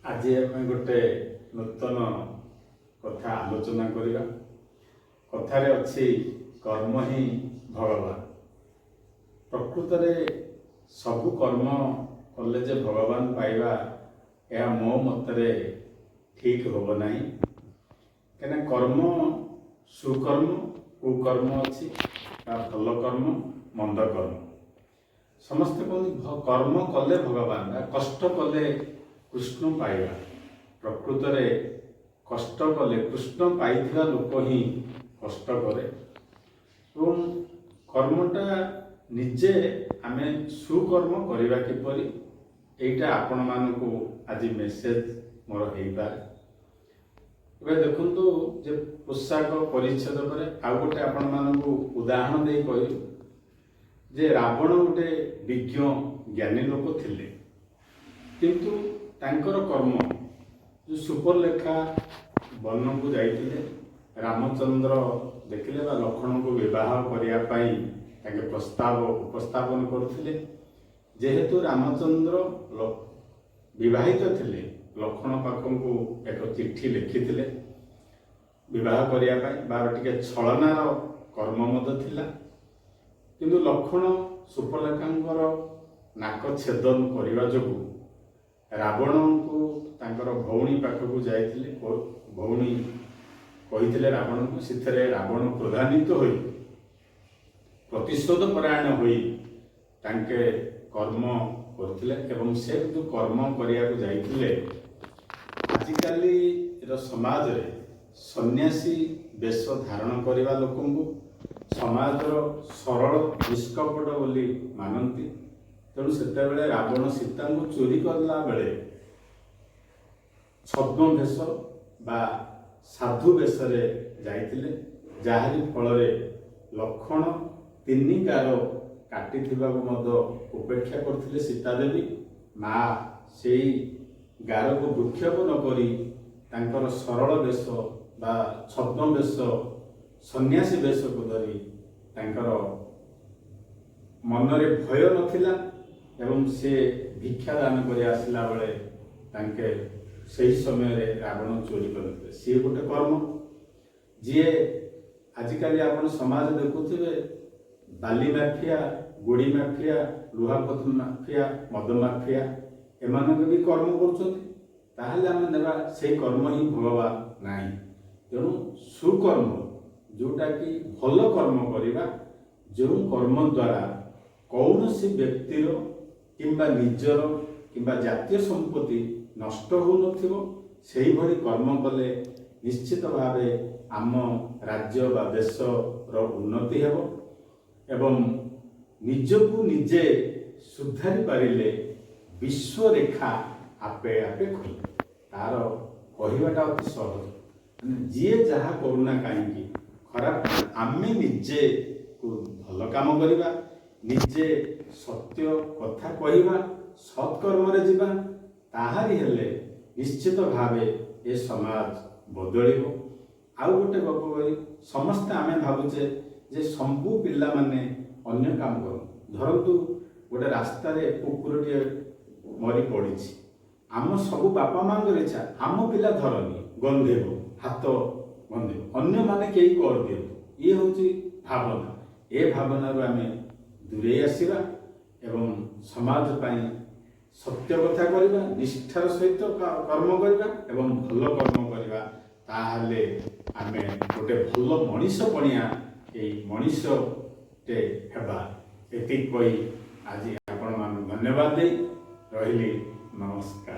ଆଜି ଆମେ ଗୋଟେ ନୂତନ କଥା ଆଲୋଚନା କରିବା। କଥାରେ ଅଛି, କର୍ମ ହିଁ ଭଗବାନ। ପ୍ରକୃତରେ ସବୁ କର୍ମ କଲେ ଯେ ଭଗବାନ ପାଇବା, ଏହା ମୋ ମତରେ ଠିକ୍ ହେବ ନାହିଁ। କାହିଁକିନା କର୍ମ ସୁକର୍ମ, କୁକର୍ମ ଅଛି ବା ଭଲ କର୍ମ, ମନ୍ଦ କର୍ମ। ସମସ୍ତେ କୁହନ୍ତି କର୍ମ କଲେ ଭଗବାନ ବା କଷ୍ଟ କଲେ କୃଷ୍ଣ ପାଇବା। ପ୍ରକୃତରେ କଷ୍ଟ କଲେ କୃଷ୍ଣ ପାଇଥିବା ଲୋକ ହିଁ କଷ୍ଟ କରେ ଏବଂ କର୍ମଟା ନିଜେ ଆମେ ସୁକର୍ମ କରିବା କିପରି, ଏଇଟା ଆପଣମାନଙ୍କୁ ଆଜି ମେସେଜ ମୋର ହେଇପାରେ। ଏବେ ଦେଖନ୍ତୁ ଯେ ପୋଷାକ ପରିଚ୍ଛେଦ ପରେ ଆଉ ଗୋଟେ ଆପଣମାନଙ୍କୁ ଉଦାହରଣ ଦେଇ କହିବି ଯେ ରାବଣ ଗୋଟେ ବିଜ୍ଞ ଜ୍ଞାନୀ ଲୋକ ଥିଲେ, କିନ୍ତୁ ତାଙ୍କର କର୍ମ ଯେଉଁ ସୁପର୍ଣ୍ଣରେଖା ବନକୁ ଯାଇଥିଲେ, ରାମଚନ୍ଦ୍ର ଦେଖିଲେ ବା ଲକ୍ଷ୍ମଣଙ୍କୁ ବିବାହ କରିବା ପାଇଁ ତାଙ୍କେ ପ୍ରସ୍ତାବ ଉପସ୍ଥାପନ କରୁଥିଲେ। ଯେହେତୁ ରାମଚନ୍ଦ୍ର ବିବାହିତ ଥିଲେ, ଲକ୍ଷ୍ମଣ ପାଖକୁ ଏକ ଚିଠି ଲେଖିଥିଲେ ବିବାହ କରିବା ପାଇଁ ବା ଟିକେ ଛଳନାର କର୍ମ ମଧ୍ୟ ଥିଲା। କିନ୍ତୁ ଲକ୍ଷ୍ମଣ ସୁପର୍ଣ୍ଣରେଖାଙ୍କର ନାକ ଛେଦନ କରିବା ଯୋଗୁଁ ରାବଣଙ୍କୁ ତାଙ୍କର ଭଉଣୀ ପାଖକୁ ଯାଇଥିଲେ। ଭଉଣୀ କହିଥିଲେ ରାବଣଙ୍କୁ। ସେଥିରେ ରାବଣ କ୍ରୋଧାନ୍ୱିତ ହୋଇ, ପ୍ରତିଶୋଧ ପରାୟଣ ହୋଇ ତାଙ୍କେ କର୍ମ କରୁଥିଲେ ଏବଂ ସେ ଯେଉଁ କର୍ମ କରିବାକୁ ଯାଇଥିଲେ, ଆଜିକାଲିର ସମାଜରେ ସନ୍ନ୍ୟାସୀ ବେଶ ଧାରଣ କରିବା ଲୋକଙ୍କୁ ସମାଜର ସରଳ, ନିଷ୍କପଟ ବୋଲି ମାନନ୍ତି। ତେଣୁ ସେତେବେଳେ ରାବଣ ସୀତାଙ୍କୁ ଚୋରି କଲା ବେଳେ ଛଦ୍ମବେଶ ବା ସାଧୁ ବେଶରେ ଯାଇଥିଲେ, ଯାହାରି ଫଳରେ ଲକ୍ଷ୍ମଣ ତିନି ଗାର କାଟିଥିବାକୁ ମଧ୍ୟ ଉପେକ୍ଷା କରୁଥିଲେ। ସୀତାଦେବୀ ମା ସେଇ ଗାରକୁ ଭୃକ୍ଷେପ ନ କରି ତାଙ୍କର ସରଳ ବେଶ ବା ଛଦ୍ମବେଶ, ସନ୍ନ୍ୟାସୀ ବେଶକୁ ଧରି ତାଙ୍କର ମନରେ ଭୟ ନଥିଲା ଏବଂ ସେ ଭିକ୍ଷା ଦାନ କରି ଆସିଲା ବେଳେ ତାଙ୍କେ ସେହି ସମୟରେ ରାବଣ ଚୋରି କରିଥିଲେ। ସିଏ ଗୋଟେ କର୍ମ। ଯିଏ ଆଜିକାଲି ଆପଣ ସମାଜ ଦେଖୁଥିବେ, ବାଲି ମାଫିଆ, ଗୋଡ଼ି ମାଫିଆ, ଲୁହାପଥର ମାଫିଆ, ମଦ ମାଫିଆ, ଏମାନଙ୍କ ବି କର୍ମ କରୁଛନ୍ତି। ତାହେଲେ ଆମେ ନେବା ସେଇ କର୍ମ ହିଁ ଭଗବାନ ନାହିଁ। ତେଣୁ ସୁକର୍ମ, ଯେଉଁଟାକି ଭଲ କର୍ମ କରିବା, ଯେଉଁ କର୍ମ ଦ୍ୱାରା କୌଣସି ବ୍ୟକ୍ତିର କିମ୍ବା ନିଜର କିମ୍ବା ଜାତୀୟ ସମ୍ପତ୍ତି ନଷ୍ଟ ହେଉନଥିବ, ସେଇଭଳି କର୍ମ କଲେ ନିଶ୍ଚିତ ଭାବେ ଆମ ରାଜ୍ୟ ବା ଦେଶର ଉନ୍ନତି ହେବ ଏବଂ ନିଜକୁ ନିଜେ ସୁଧାରି ପାରିଲେ ବିଶ୍ୱରେଖା ଆପେ ଆପେ ଖୋଲେ। ତାର କହିବାଟା ଅତି ସହଜ। ମାନେ ଯିଏ ଯାହା କରୁନା କାହିଁକି ଖରାପ, ଆମେ ନିଜେ ଭଲ କାମ କରିବା, ନିଜେ ସତ୍ୟ କଥା କହିବା, ସତ୍କର୍ମରେ ଯିବା, ତାହାରି ହେଲେ ନିଶ୍ଚିତ ଭାବେ ଏ ସମାଜ ବଦଳିବ। ଆଉ ଗୋଟେ ଗପ କହି, ସମସ୍ତେ ଆମେ ଭାବୁଛେ ଯେ ସବୁ ପିଲାମାନେ ଅନ୍ୟ କାମ କରନ୍ତି। ଧରନ୍ତୁ ଗୋଟେ ରାସ୍ତାରେ କୁକୁରଟିଏ ମରି ପଡ଼ିଛି। ଆମ ସବୁ ବାପା ମାଙ୍କର ଇଚ୍ଛା, ଆମ ପିଲା ଧରନି, ଗନ୍ଧେଇବ, ହାତ ଗନ୍ଧେଇବ, ଅନ୍ୟମାନେ କେହି କରିଦିଅନ୍ତୁ। ଇଏ ହେଉଛି ଭାବନା। ଏ ଭାବନାରୁ ଆମେ ଦୂରେଇ ଆସିବା ଏବଂ ସମାଜ ପାଇଁ ସତ୍ୟ କଥା କରିବା, ନିଷ୍ଠାର ସହିତ କର୍ମ କରିବା ଏବଂ ଭଲ କର୍ମ କରିବା। ତାହେଲେ ଆମେ ଗୋଟେ ଭଲ ମଣିଷ ପଣିଆ, ଏଇ ମଣିଷଟେ ହେବା। ଏତିକି କହି ଆଜି ଆପଣମାନଙ୍କୁ ଧନ୍ୟବାଦ ଦେଇ ରହିଲି। ନମସ୍କାର।